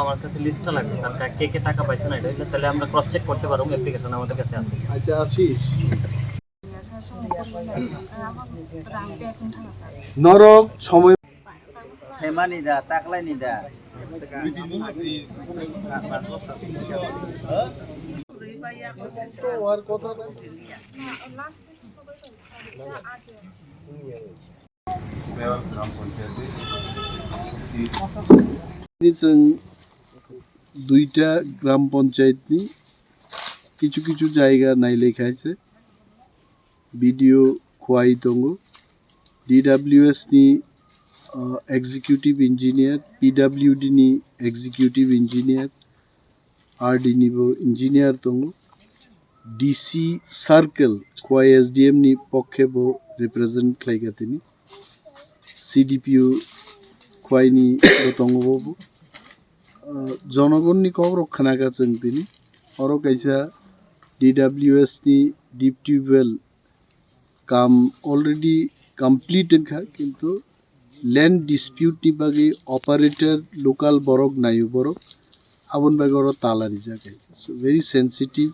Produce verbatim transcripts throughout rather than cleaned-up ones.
আমার কাছে লিস্টটা লাগবে, কারণ কে কে টাকা পাইছে না, এটা হইলে তাহলে আমরা ক্রস চেক করতে পারবো, অ্যাপ্লিকেশন আমাদের কাছে আছে। আচ্ছা, আশিস। নরক সময়। Hemani da, taklai ni da. Ni chwng duita gram panchayat ni kichu kichu jaiga nailai khaise, B D O Khwai tongo, D W S ni, uh, executive engineer, P W D ni executive engineer, R D ni bo engineer tongo, D C circle Khwai S D M ni pokhe bo represent khlai kha tini, C D P O Khwai ni bo tongo bo. Uh, jonogonni kokrok khna kha chwng tini. Oro kaisa D W S ni deep tube well kam already complete wngkha, kintu land dispute ni bagwi operator local borok naio borok, aboni bagwi oro tala rijak hai. So very sensitive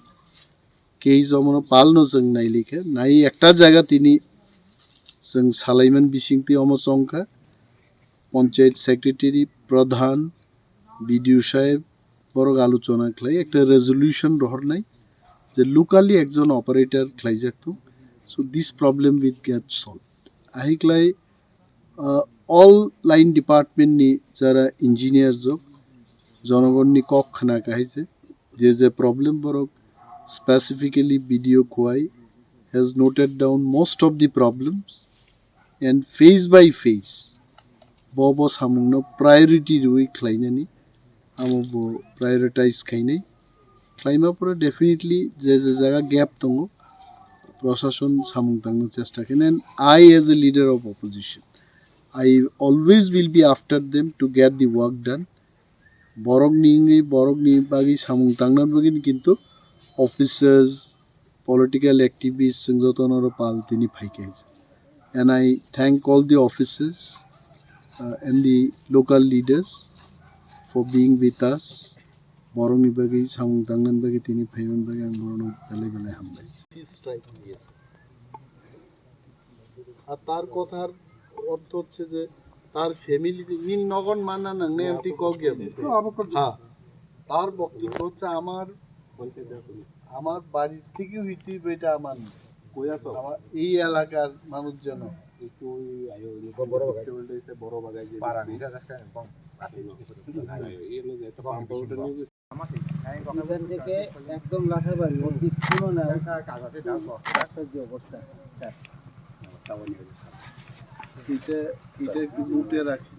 case, omono palno chwng nailikha, nai ekta jaga tini chwng salaiman bisingtwi omo chongkha, panchayat secretary, pradhan, B D O saheb, borok alochona khlai ekta resolution rohornai je locally ekjon operator khlaijak thung, so this problem will get solved. Ahiklai, uh, all line department ni jara engineer jok, jonogonni kok khna kahai je, je je problem borok specifically B D O Khwai has noted down most of the problems and phase by phase bo bo samungno priority rwi khlainani amo bo prioritize khainai. Khlaima pore definitely je je jaga gap tongo, proshashon samung tangna chesta khainai. And I as a leader of opposition, I always will be after them to get the work done. Borok ni wngwi, borok ni bagwi samung tangna bagwi ni kintu officers, political activists, chwng jotono oro pal tini phaikha. And I thank all the officers, uh, and the local leaders for being with us. Borok ni bagwi samung tangna bagwi tini phaimani bagwi ang borokno belai belai hambai. Peace strike, yes. আর তার কথার অর্থ হচ্ছে যে তার ফ্যামিলি নি নগণ মানা নাং নে এমটি কক গিয়া। হ্যাঁ, তার বক্তব্য হচ্ছে আমার, আমার বাড়ির থেকে হইতে হইবে এটা আমার না। আমার এই এলাকার মানুষ যেন একটু ওই আয়ো, ওই বড় বাগাই। বড় বাগাই যে পাড়া নিয়ে যাস কেন? এখান থেকে একদম লাখাবাড়ি অব্দি কোনো না, রাস্তার যে অবস্থা, স্যার। এটা, এটা একটু নোটে রাখি।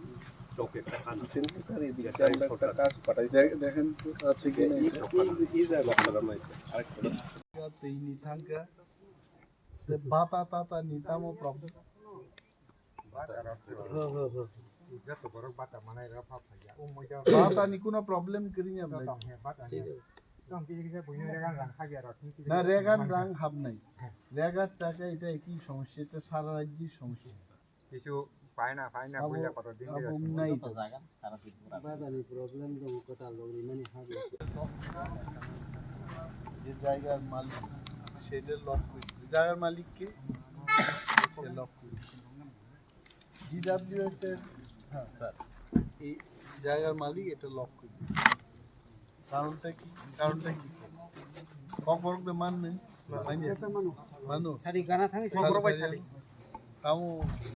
রিসেন্টলি স্যার, এদিকে আমরা একটা কাজ পাঠাইছি। দেখ-, দেখেন তো আছে কি না এটা। এই, এই জায়গা আপনারা নাই। আরেকটা। তেইনি থাঙ্কা। তে বাতা তাতা নিতামও প্রবলেম। হ্যাঁ, হ্যাঁ, হ্যাঁ। Bata ni kuno problem kwrwi ya bwlai. Bata ni. Tong kisa kisa buino regan rang habya rok. Na regan rang habnai. Regan taka eta eki somosya, eta sara rajyir somosya. Kisu paina, paina, abo, buila kotor din abo dia. Wngnai to. Bata ni problem dong, kwtal dong, rimani habya. Je jaigar malik, sede lok koi. Jaigar malik ke? Se lok koi. D W S এর, হ্যাঁ, স্যার। এই জায়গার মালিক এটা লক করে। কারণটা কি? কারণটা কি? ককবরক দে মান নেই? মান নেই? মানু। সারি গানা থাকে, সারি ককবরক ভাই সারি। সারি। তাও